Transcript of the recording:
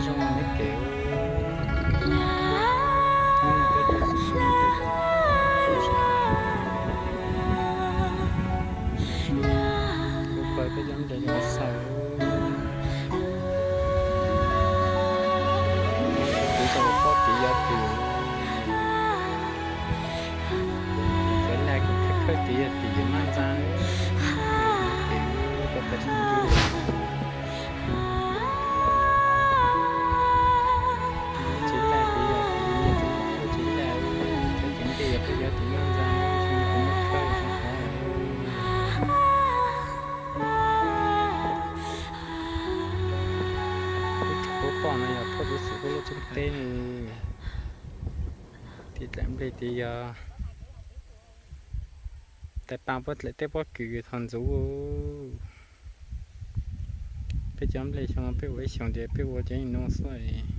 Zoo li kev ub, hnub no peb tuaj xyuas, kuv pab peb cov nplej cov xaws, kuv tau pob tiv yog tim, cov naj kuv khawb khawb tiv yog tim yawg Mab Ntxaa, ces kuv tau pais sib ncu. Tsis laj ces yog tim, yog tim tsis laj, cov tim nplej yog peb cov tim Mab Ntxaa, tsis muaj kuv muab khawb zoo qhov. Lub roob poj no yog phauj Txiv Xwm Kuab lub tseeb teb ne. Tiv dlaim nplej tiv yog tais paa puab dlaim teb pob kws thaum ntxuv. Peb cov nplej xyoo no peb ua ib xyoos ces peb ua cov no xwb.